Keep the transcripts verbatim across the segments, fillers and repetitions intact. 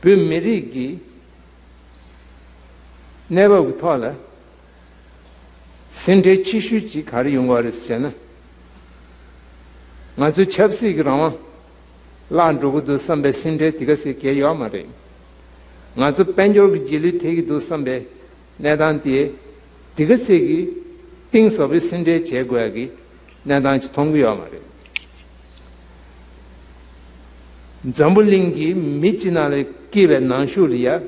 བོད་མི་རིགས་ཀྱི་གནས་བབ་ཀྱི་ཐོག་ལ་ཟིན་བྲིས་ཆེ་ཤོས་ཅིག་ག་རེ་ཡོང་གི་རེད་ཟེར་ན། ང་ཚོའི་ཆབ་སྲིད་ཀྱི་རང་དབང་བརླག་འགྲོ་གི་འདུག་བསམ་པའི་ཟིན་བྲིས་དེ་ག་ཟེ་གལ་ཡོད་མ་རེད། ང་ཚོ་དཔལ་འབྱོར་གྱི་རྗེས་ལུས་ཐེབས་ཀྱི་འདུག་བསམ་པའི་གནས་སྟངས་དེ་དེ་ག་ཟེ་གི་གཏིང་ཟབ་པའི་ཟིན་བྲིས་བྱེད་དགོས་ཡ་གི་གནས་སྟངས་ཅིག་མཐོང་གི་ཡོད་མ་རེད། འཛམ་བུ་གླིང་གི་མི་སྤྱི་ནང་ལ་སྐྱེས་པའི་ནང་ཤུགས་ལ་ཡ།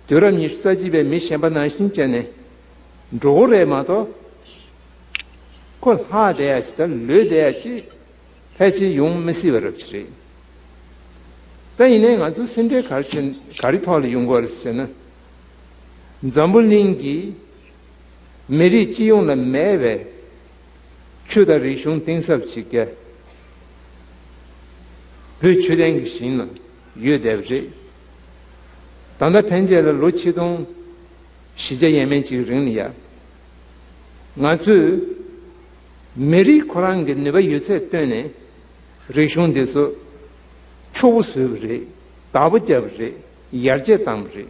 དུས་རབས་ཉི་ཤུ་རྩ་གཅིག་པའི་མི་གཞན་པ་ནང་བཞིན་བྱས་ནས་འགྲོ་གི་རེད་མ་གཏོགས། ཁོ་ལྷག་བསྡད་ཡ་ཅིག་དང་ལུས་བསྡད་ཡ་ཅིག་ཕལ་ཆེར་ཡོང་མི་སྲིད་པ་རབ་ཅིག་རེད། ད་ཡིན་ནའི་ང་ཚོ་ཟིན་བྲིས་ག་རེ་བྱེད་ག་རེ་ཐོག་ལ་ཡོང་གི་རེད་ཟེར་ན། འཛམ་བུ་གླིང་གི་མི་རིགས་སྤྱི་ཡོངས་ལ་མེད་པའི་ཆོས་དང་རིག་གཞུང་གཏིང་ཟབ་ཅིག་ག་བོད་ཆོས་ལྡན་གྱི་ཞིང་ལ་ཡོད་བསྡད་པ་རེད། ད་ལྟ་ཕན་ཆད་ལ་ལོ་ཆིག་སྟོང་བཞི་བརྒྱ་ཡས་མས་ཅིག་རིང་ལ་ཡ། ང་ཚོས་མི་རིགས་ཁོ་རང་གི་ནུས་པ་ཡོད་ཚད་བཏོན་ནས་རིག་གཞུང་འདི་ཚོ་ཕྱུག་པོ་བཟོས་པ་རེད། བདག་པོ་བརྒྱབ་པ་རེད། ཡར་རྒྱས་བཏང་བ་རེད།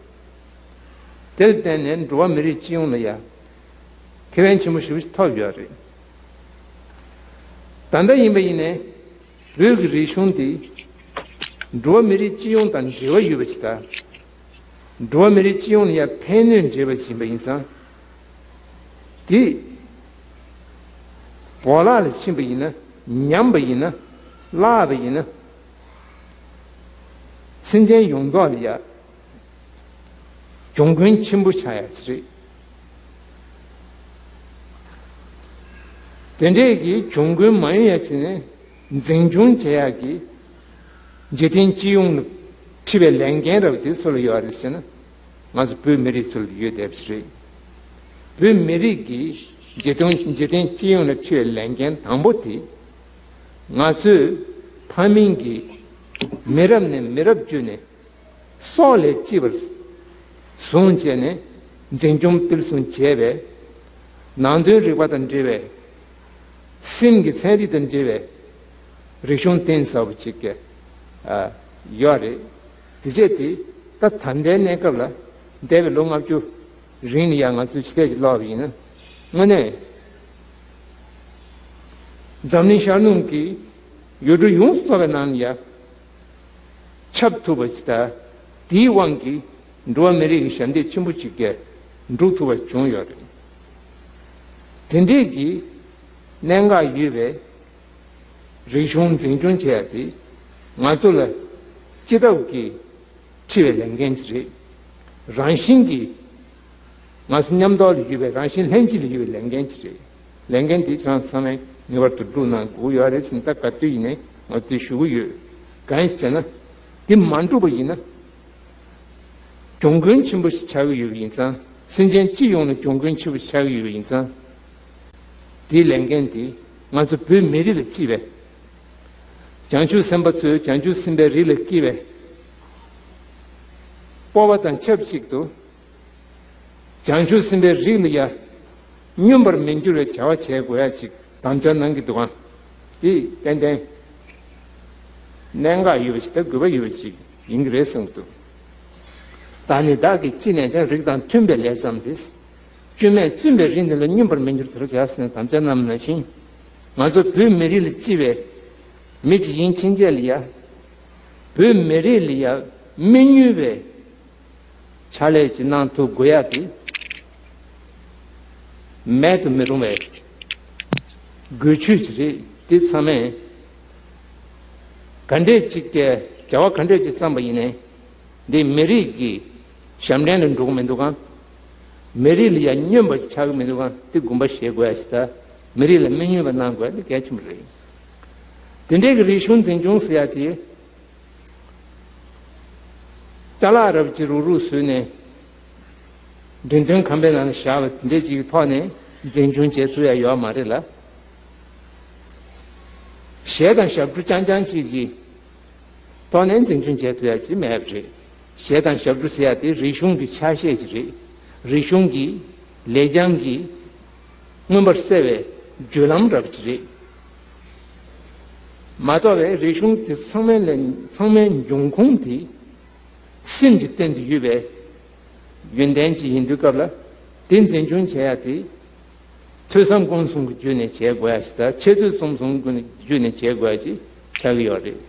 དེར་བརྟེན་ནས་འགྲོ་བ་མི་རིགས་སྤྱི་ཡོངས་ལ་ཡ་ཁེ་ཕན་ཆེན་པོ་ཞེ་པོ་ཅིག་ཐོབ་ཡོད་རེད། ད་ལྟ་ཡིན་པ་ཡིན་ནའི་བོད་ཀྱི་རིག་གཞུང་འདི་འགྲོ་བ་མི་རིགས་སྤྱི་ཡོངས་དང་འབྲེལ་བ་ཡོད་པ་ཅིག་དང་། འགྲོ་བ་མི་རིགས་སྤྱི་ཡོངས་ལ་ཡང་ཕན་གནོད་འབྲེལ་བ་ཞིག་ཡིན་པ་ཡིན་ཙང་། དེ་བོར་བརླག་ལ་ཕྱིན་པ་ཡིན་ན། ཉམས་པ་ཡིན་ན། བརླག་པ་ཡིན་ན། སེམས་ཅན་ཡོངས་རྫོགས་ལ་ཡ་གྱོང་གུན་ཆེན་པོ་ཆགས་ཡ་ཅིག་རེད། དེ་འདྲས་ཀྱི་གྱོང་གུན་མ་ཡོང་ཡ་བྱས་ནས་འཛིན་སྐྱོང་བྱེད་ཡག་གི་འཇིག་རྟེན་སྤྱི་ཡོངས་ལ་འཁྲི་བའི་ལས་འགན་རབ་དེ་སུ་ལ་ཡོད་རེད་ཟེར་ན། ང་ཚོ་བོད་མི་རིགས་ཚོ་ལ་ཡོད་བསྡད་པ་རེད། བོད་མི་རིགས་ཀྱི་འཇིག་རྟེན་འཇིག་རྟེན་སྤྱི་ཡོངས་ལ་འཁྲི་བའི་ལས་འགན་དང་པོ་དེ། ང་ཚོས་ཕ་མིང་གི་མི་རབས་ནས་མི་རབས་བརྒྱུད་ནས། སྲོག་ལས་ལྕི་བར་བཟུང་བྱས་ནས་འཛིན་སྐྱོང་སྤེལ་གསུམ་བྱས་པའི་ནང་དོན་རིག་པ་དང་འབྲེལ་བའི་སེམས་ཀྱི་ཚན་རིག་དང་འབྲེལ་བའི་རིག་གཞུང་གཏིང་ཟབ་པོ་ཅིག་གི་ཨ་ཡོད་རེད། དེ་བྱས་ཏེ་ད་ད་ལྟའི་གནས་སྐབས་ལ་འདས་པའི་ལོ་ལྔ་བཅུ་རིང་ལ་ཡང་ང་ཚོས་ཕྱི་བལྟས་ཀྱིས་ཀློག་པ་ཡིན་ན། དངོས་གནས་འཛམ་གླིང་ཤར་ནུབ་ཀྱི་ཡུལ་གྲུ་ཡོངས་སུ་རྫོགས་པའི་ནང་ལ་ཡ། ཁྱབ་ཐུབ་པ་ཞིག་དང་། དེའི་དབང་གིས་འགྲོ་བ་མི་རིགས་ཀྱི་ཞབས་འདེགས་ཆེན་པོ་ཅིག་གིས་འགྲུབ་ཐུབ་པ་བྱུང་ཡོད་རེད། དེ་འདྲས་ཀྱི་གནད་འགག་ཡོད་པའི་རིག་གཞུང་འཛིན་སྐྱོང་བྱེད་ཡ་དེ་ང་ཚོ་ལ་སྤྱི་ཐབས་ཀྱི་འཁྲི་བའི་ལས་འགན་ཅིག་རེད། རང་བཞིན་གྱིས། ང་ཚོ་མཉམ་དུ་ལ་ཡོད་པའི་རང་བཞིན་ལྷན་སྐྱེས་ལ་ཡོད་པའི་ལས་འགན་ཅིག་རེད། ལས་འགན་དེ་ཁྱེད་རང་ཚང་མས་ངེས་པར་དུ་སྒྲུབ་གནང་དགོས་ཡོད་རེད་ཟེར་ནས་ད་ག་དུས་ཡིན་ནའི་ང་ཚོས་ཞུ་གི་ཡོད། གང་ཡིན་ཟེར་ན། དེ་མ་འགྲུབ་པ་ཡིན་ན། གྱོང་གུན་ཆེན་པོ་ཞིག་ཆགས་ཀྱི་ཡོད་པ་ཡིན་ཙང་། སེམས་ཅན་སྤྱི་ཡོངས་ལ་གྱོང་གུན་ཆེན་པོ་ཞིག་ཆགས་ཀྱི་ཡོད་པ་ཡིན་ཙང་། དེའི་ལས་འགན་དེ་ང་ཚོ་བོད་མི་རིགས་ལ་གཅེས་པའི། བྱང་ཆུབ་སེམས་དཔའ་ཚོས་བྱང་ཆུབ་སེམས་དཔའི་རིགས་ལ་སྐྱེས་པའི་སྤོབས་པ་དང་ཆབས་ཅིག་ཏུ། བྱང་ཆུབ་སེམས་དཔའི་རིགས་ལ་ཡ། སྨྱོན་པར་མི་འགྱུར་བའི་བྱ་བ་བྱེད་དགོས་ཡ་ཅིག་དམ་བཅའ་གནང་གི་འདུག་ཨང་། དེ་ཏན་ཏན་གནད་འགག་ཡོད་པ་ཞིག་དང་དགོས་པ་ཡོད་པ་ཞིག་ཡིན་གྱི་རེད་བསམ་གྱི་འདུག་བདག་ནི་བདག་གིས་ཅི་ནས་ཀྱང་། རིགས་དང་མཐུན་པའི་ལས་བརྩམས་ཏེ། སྐྱོན་མེད་བཙུན་པའི་རིགས་འདི་ལ། སྨྱོན་པར་མི་འགྱུར་དེ་ལ་བྱ་ཟེར་ནས་དམ་བཅའ་གནང་བ་ནང་བཞིན། ང་ཚོ་བོད་མི་རིགས་ལ་གཅེས་པའི་མི་ཅིག་ཡིན་ཕྱིན་ཆད་ལ་ཡ། བོད་མི་རིགས་ལ་ཡ་མི་སྨྱོན་པའི་ཕྱག་ལས་ཅིག་གནང་ཐུབ་དགོས་ཡ་དེ་མེད་དུ་མི་རུང་བའི་དགོས་ཆོད་ཅིག་རེད། དེ་ཚང་མས་ག་འདྲས་ཅིག་གི་བྱ་བ་ག་འདྲས་ཅིག་བརྩམས་པ་ཡིན་ནའི། འདི་མི་རིགས་ཀྱི་ཞབས་འདྲེན་ལ་འགྲོ་གི་མི་འདུག་གམ། མི་རིགས་ལ་ཡ་སྨྱོན་པ་ཅིག་ཆགས་ཀྱི་མི་འདུག་གམ། དེ་དགོངས་པ་བཞེས་དགོས་ཡ་ཞིག་དང་། མི་རིགས་ལ་མི་སྨྱོན་པ་གནང་དགོས་ཡ་དེ་གལ་ཆེན་པོ་རེད། དེ་འདྲའི་གི་རིག་གཞུང་འཛིན་སྐྱོང་ཟེར་ཡ་དེ། ཅ་ལག་རབ་ཅིག་རུག་རུག་བཟོས་ནས། འགྲེམས་སྟོན་ཁང་པའི་ནང་ལ་བཞག་པ་དེ་འདྲ་ཅིག་གི་ཐོག་ནས་འཛིན་སྐྱོང་བྱེད་ཐུབ་ཡ་ཡོད་མ་རེད་ལ། གཞས་དང་ཞབས་བྲོ་རྐྱང་རྐྱང་ཅིག་གི་ཐོག་ནས་འཛིན་སྐྱོང་བྱེད་ཐུབ་ཡ་ཅིག་མེད་པ་རེད། གཞས་དང་ཞབས་བྲོ་ཟེར་ཡ་དེ་རིག་གཞུང་གི་ཆ་ཤས་ཅིག་རེད། རིག་གཞུང་གི་ལེགས་བྱང་གི་མངོན་པར་གསལ་བའི་བརྒྱུད་ལམ་རབ་ཅིག་རེད། མ་གཏོགས་པའི་རིག་གཞུང་དེ་ཚང་མའི་ལས་ཚང་མའི་འབྱུང་ཁུངས་དེ་ སེམས་ཀྱི་སྟེང་དུ་ཡོད་པའི་ཡོན་ཏན་ཅིག་ཡིན་དུས་སྐབས་ལ། དེ་འཛིན་སྐྱོང་བྱེད་ཡ་དེ། ཐོས་བསམ་སྒོམ་གསུམ་གྱི་བརྒྱུད་ནས་བྱེད་དགོས་ཡ་ཞིག་དང་། འཆད་རྩོད་རྩོམ་གསུམ་གྱི་བརྒྱུད་ནས་བྱེད་དགོས་ཡ་ཅིག་ཆགས་ཀྱི་ཡོད་རེད།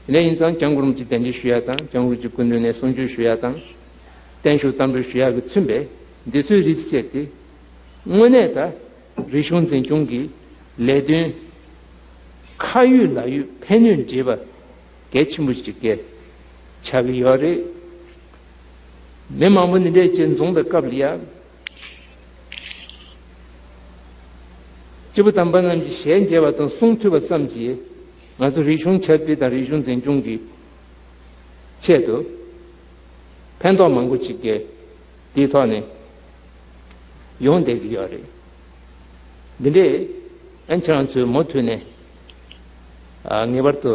དེ་འདྲ་ཡིན་ཙང་། སྐྱབས་མགོན་རིན་པོ་ཆེ་གདན་འདྲེན་ཞུ་ཡ་དང་། སྐྱབས་མགོན་རིན་པོ་ཆེ་སྐུ་མདུན་ནས་གསུང་ཆོས་ཞུ་ཡ་དང་། བརྟན་བཞུགས་བསྟར་འབུལ་ཞུ་ཡ་གིས་མཚོན་པའི་འདི་ཚོའི་རིགས་བཅས་ཏེ། དངོས་གནས་ད་རིག་གཞུང་འཛིན་སྐྱོང་གི་ལས་དོན་ཁ་ཡོད་ལག་ཡོད་ཕན་ནུས་འདྲེས་པ་གལ་ཆེན་པོ་ཞིག་གི་ཆགས་ཀྱི་ཡོད་རེད། མི་མང་པོ་འདི་འདྲས་ཀྱི་འཛོམས་པའི་སྐབས་ལ་ཡ། སྐྱེས་བུ་དམ་པ་རྣམས་ཀྱི་ཞལ་མཇལ་བ་དང་གསུང་ཐོས་པ་ཙམ་གྱིས་ང་ཚོ་རིག་གཞུང་ཁྱབ་སྤེལ་དང་རིག་གཞུང་འཛིན་སྐྱོང་གི་ཆེད་དུ་ཕན་ཐོགས་མང་པོ་ཅིག་གི་དེའི་ཐོག་ནས་ཡོང་བསྡད་ཀྱི་ཡོད་རེད། འདི་འདྲས་ཨན་ཁྱེད་རང་ཚོས་མུ་མཐུད་ནས་ཨ་ངེས་པར་དུ་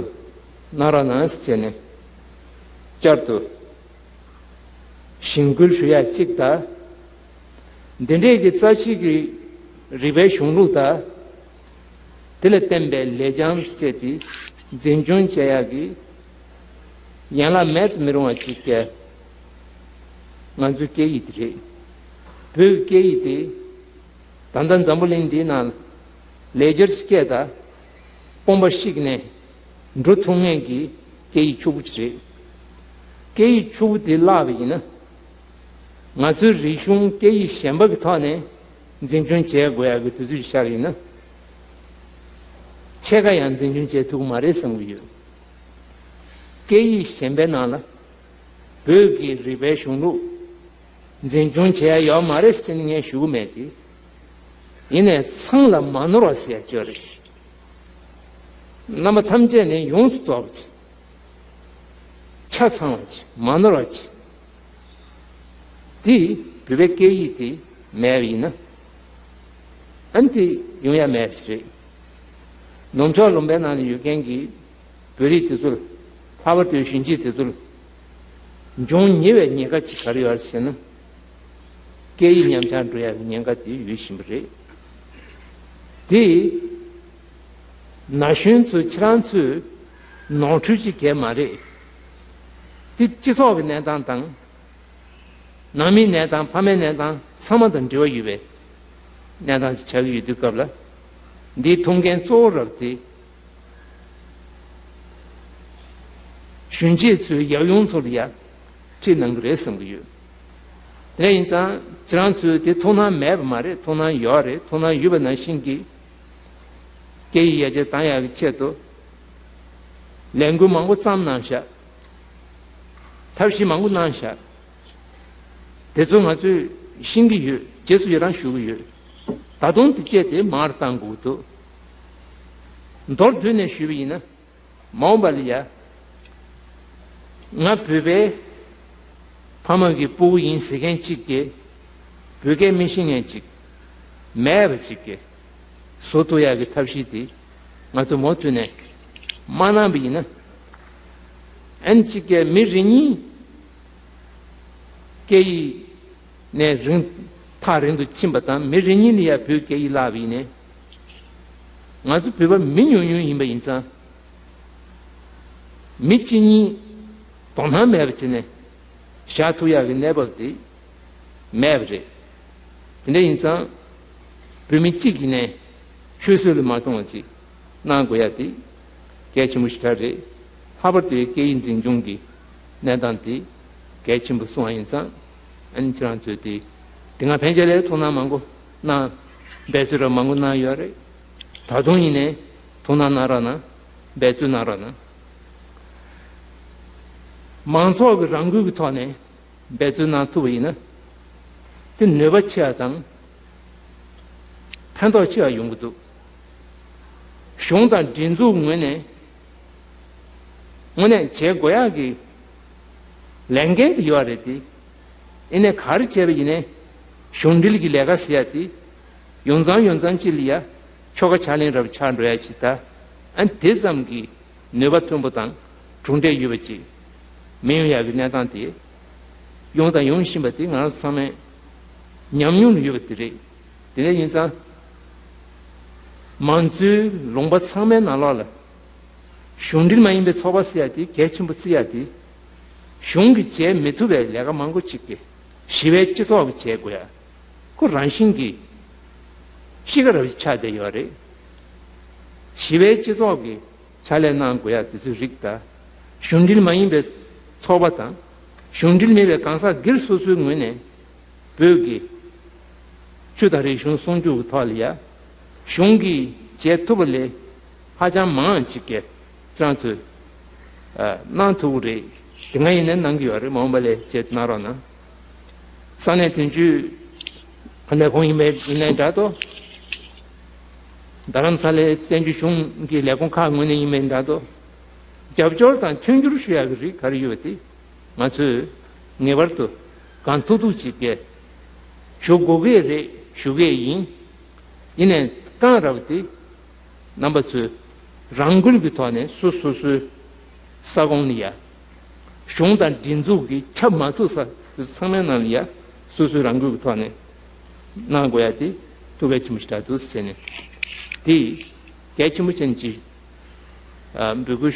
གནང་རོགས་གནང་ཟེར་བྱས་ནས་བསྐྱར་དུ་གཞེན་སྐུལ་ཞུ་ཡ་གཅིག་དང་། འདི་འདྲས་ཀྱི་རྩ་ཆེ་གི་རིག་པའི་གཞུང་ལུགས་དང་། དེ་ལ་བརྟེན་པའི་ལེགས་བྱང་བཅས་དེ་འཛིན་སྐྱོང་བྱེད་ཡག་གི་ཡན་ལག་མེད་དུ་མི་རུང་བ་ཅིག་གི་ང་ཚོའི་སྐད་ཡིག་དེ་རེད། བོད་ཀྱི་སྐད་ཡིག་དེ་ད་ལྟ་འཛམ་བུ་གླིང་འདིའི་ནང་ལ་ལེགས་སྦྱར་གྱི་སྐད་དང་དཔོན་པོ་ཞིག་ནས་འགྲོ་ཐུབ་མཁན་གྱི་སྐད་ཡིག་ཕྱུག་པོ་ཅིག་རེད། སྐད་ཡིག་ཕྱུག་པོ་དེ་བརླག་པ་ཡིན་ན། ང་ཚོའི་རིག་གཞུང་སྐད་ཡིག་གཞན་པ་གི་ཐོག་ནས་འཛིན་སྐྱོང་བྱེད་དགོས་ཡག་གི་དུས་ཚོད་ཤར་ཡིན་ན། ཕྱེད་ཀ་ཡང་འཛིན་སྐྱོང་བྱེད་ཐུབ་ཀྱི་མ་རེད་བསམ་གྱི་ཡོད། སྐད་ཡིག་གཞན་པའི་ནང་ལ་བོད་ཀྱི་རིག་པའི་གཞུང་ལུགས་འཛིན་སྐྱོང་བྱེད་ཡ་ཡོད་མ་རེད་ཟེར་ནས་ངས་ཞུ་གི་མེད་དེ། ཡིན་ནའི་ཚང་ལ་མ་ནོར་བ་ཟེར་ཡ་ཅིག་ཡོད་རེད། རྣམ་པ་ཐམས་ཅད་ནས་ཡོངས་སུ་རྫོགས་པ་ཅིག་ཆ་ཚང་བ་ཅིག་མ་ནོར་བ་ཅིག་དེ་བོད་པའི་སྐད་ཡིག་དེ་མེད་པ་ཡིན་ན། ཨ་ནི་དེ་ཡོང་ཡ་མེད་པ་ཞིག་རེད། ནུབ་ཕྱོགས་ལུང་པའི་ནང་ནས་ཡོད་མཁན་གྱི་བོད་རིགས་དེ་ཚོར། ལྷག་པར་དུ་གཞོན་སྐྱེས་དེ་ཚོར་འབྱུང་ཉེ་བའི་ཉེན་ཁ་ཅིག་ག་རེ་ཡོད་ཟེར་ན། སྐད་ཡིག་ཉམས་ཆག་འགྲོ་ཡ་གི་ཉེན་ཁ་དེ་ཡོད་བཞིན་པ་རེད། དེ་ན་གཞོན་ཚོས་ཁྱེད་རང་ཚོས་ནོར་འཁྲུལ་ཅིག་གས་མ་རེད། དེ་སྤྱི་ཚོགས་ཀྱི་གནས་སྟངས་དང་། ནང་མིའི་གནས་སྟངས། ཕ་མའི་གནས་སྟངས་ཚང་མ་དང་འབྲེལ་བ་ཡོད་པའི་གནས་སྟངས་ཤིག་ཆགས་ཀྱི་ཡོད་དུས་སྐབས་ལ། འདིའི་ཐུགས་འགན་གཙོ་བོ་རབ་དེ་གཞོན་སྐྱེས་ཚོའི་ཡབ་ཡུམ་ཚོ་ལ་ཡ་ཁྲིད་གནང་གི་རེད་བསམ་གྱི་ཡོད། དེ་འདྲ་ཡིན་ཙང་ཁྱེད་རང་ཚོས་དེ་ཐུགས་སྣང་མེད་པ་མ་རེད། ཐུགས་སྣང་ཡོད་རེད། ཐུགས་སྣང་ཡོད་པ་ནང་བཞིན་གྱི་སྐད་ཡིག་ཡར་རྒྱས་བཏང་ཡག་གི་ཆེད་དུ་ལས་འགུལ་མང་པོ་བརྩམས་གནང་ཤག་ཐབས་ཤེས་མང་པོ་གནང་ཤག་དེ་ཚོ་ང་ཚོས་ཤེས་ཀྱི་ཡོད། རྗེས་སུ་ཡི་རང་ཞུ་གི་ཡོད། ད་དུང་དེ་བྱས་ཏེ་མར་བཏང་དགོས་འདུག་མདོར་བསྡུས་ནས་ཞུས་པ་ཡིན་ན། མ་འོངས་པ་ལ་ཡ། ང་བོད་པའི་ཕ་མ་གི་སྤུ་གུ་ཡིན་ཟེར་མཁན་གཅིག་གིས་བོད་སྐད་མི་ཤེས་མཁན་གཅིག་མེད་པ་ཅིག་གི་བཟོ་ཐུབ་ཡག་གི་ཐབས་ཤེས་དེ་ང་ཚོ་མུ་མཐུད་ནས་མ་གནང་པ་ཡིན་ན། ཨན་གཅིག་གིས་མི་རེ་གཉིས་སྐད་ཡིག་ནས་རིང་། ཐག་རིང་དུ་ཕྱིན་པ་དང་། མི་རེ་གཉིས་ལ་ཡ་བོད་སྐད་ཡིག་བརླག་པ་ཡིན་ནའི། ང་ཚོ་བོད་པ་མི་ཉུང་ཉུང་ཡིན་པ་ཡིན་ཙང་། མི་གཅིག་གཉིས་དོ་སྣང་མེད་པ་བྱས་ནས་བཞག་ཐུབ་ཡག་གི་གནས་བབ་དེ་མེད་པ་རེད། དེ་འདྲ་ཡིན་ཙང་། བོད་མི་གཅིག་ཡིན་ནའི་ཆུད་ཟོས་ལ་མ་གཏོང་བ་ཅིག་གནང་དགོས་ཡ་དེ་གལ་ཆེན་པོ་ཞེ་དྲག་རེད། ལྷག་པར་དུ་སྐད་ཡིག་འཛིན་སྐྱོང་གི་གནས་སྟངས་དེ་གལ་ཆེན་པོ་གསུངས་པ་ཡིན་ཙང་། ཨ་ནི་ཁྱེད་རང་ཚོས་དེ་དེ་སྔ་ཕན་ཆད་ལ་ཐུགས་སྣང་མང་པོ་གནང་། འབད་བརྩོན་རབ་མང་པོ་གནང་ཡོད་རེད། ད་དུང་ཡིན་ནའི་ཐུགས་སྣང་གནང་རོགས་གནང་། འབད་བརྩོན་གནང་རོགས་གནང་། མང་ཚོགས་ཀྱི་རང་འགུལ་གྱི་ཐོག་ནས་འབད་བརྩོན་གནང་ཐུབ་པ་ཡིན་ན། དེ་ནུས་པ་ཆེ་བ་དང་། ཕན་ཐོགས་ཆེ་བ་ཡོང་གི་འདུག་གཞུང་དང་སྒྲིག་འཛུགས་ངོས་ནས་དངོས་གནས་བྱེད་དགོས་ཡག་གི་ལས་འགན་དེ་ཡོད་རེད་དེ། ཡིན་ནའི་ག་རེ་བྱས་པ་ཡིན་ནའི་གཞུང་འབྲེལ་གྱི་ལས་ཀ་ཟེར་ཡ་དེ་ཡོང་ཙང་ཡོང་ཙང་ཅིག་ལ་ཡ་ཆོལ་ཁ་ཕྱག་ལེན་རབ་ཆགས་འགྲོ་ཡ་ཅིག་དང་། ཨ་ནི་དེ་ཙམ་གྱི་ནུས་པ་མཐོན་པོ་དང་གྲུབ་འབྲས་ཡོད་པ་ཅིག་མི་ཡོང་ཡག་གི་གནས་སྟངས་དེ་ཡོང་དང་ཡོང་བཞིན་པ་དེ་ང་རང་ཚོ་ཚང་མས་ཉམས་མྱོང་ལ་ཡོད་པ་དེ་རེད། དེ་འདྲ་ཡིན་ཙང་། མང་གཙོའི་ལུང་པ་ཚང་མའི་ནང་ལོགས་ལ་གཞུང་འབྲེལ་མ་ཡིན་པའི་ཚོགས་པ་ཟེར་ཡ་དེ་གལ་ཆེན་པོ་བརྩི་ཡ་དེ། གཞུང་གིས་བྱེད་མི་ཐུབ་པའི་ལས་ཀ་མང་པོ་ཅིག་གི་ཞི་བའི་སྤྱི་ཚོགས་ཀྱིས་བྱེད་དགོས་ཡ། ཁོ་རང་བཞིན་གྱིས་གཤིས་ཀ་རབ་ཆགས་བསྡད་ཡོད་རེད། ཞི་བའི་སྤྱི་ཚོགས་ཀྱི་ཕྱག་ལས་གནང་དགོས་ཡ་དེ་ཚོའི་རིགས་དང་། གཞུང་འབྲེལ་མ་ཡིན་པའི་ཚོགས་པ་དང་། གཞུང་འབྲེལ་མིན་པའི་གང་ཟག་སྒེར་སོ་སོའི་ངོས་ནས་བོད་ཀྱི་ཆོས་དང་རིག་གཞུང་སྲུང་སྐྱོབ་ཀྱི་ཐོག་ལ་ཡ། གཞུང་གིས་བྱེད་ཐུབ་པ་ལས་ཧ་ཅང་མང་ཅིག་གིས་ཁྱེད་རང་ཚོས་ཨ་གནང་ཐུབ་ཀྱི་རེད། དེ་སྔ་ཡིན་ནའི་གནང་གི་ཡོད་རེད། མ་འོངས་པ་ལ་བྱེད་གནང་རོགས་གནང་། ས་གནས་དོན་གཅོད་ལས་ཁུངས་ཡིན་པའི་ཡིན་ནའི་འདྲ་འདུག་རྡ་རམ་ས་ལའི་བཙན་བྱོལ་གཞུང་གི་ལས་ཁུངས་ཁག་ངོས་ནས་ཡིན་པའི་འདྲ་འདུག་རྒྱབ་སྐྱོར་དང་མཐུན་འགྱུར་ཞུ་ཡག་གི་རིགས་ག་རེ་ཡོད་དེ། ང་ཚོས་ངེས་པར་དུ་གང་ཐུབ་ཐུབ་ཅིག་གིས་ཞུ་དགོས་ཀྱི་རེད། ཞུ་གི་ཡིན། ཡིན་ནའི་གང་རབ་དེ་རྣམ་པ་ཚོས་རང་འགུལ་གྱི་ཐོག་ནས་སོ་སོ་སོའི་ས་ཁོངས་ནས་ཡ། གཞུང་དང་སྒྲིག་འཛུགས་ཀྱིས་ཁྱབ་མ་ཚུགས་ས་དེ་ཚོ་ཚང་མའི་ནང་ལ་ཡ། སོ་སོའི་རང་འགུལ་གྱི་ཐོག་ནས་གནང་དགོས་ཡ་དེ་ཐུགས་གལ་ཆེན་པོ་ཞིག་རེད་འདུག་ཟེར་ནས། དེ་གལ་ཆེན་པོ་ཅན་གྱི་ཨ་འབོད་སྐུལ་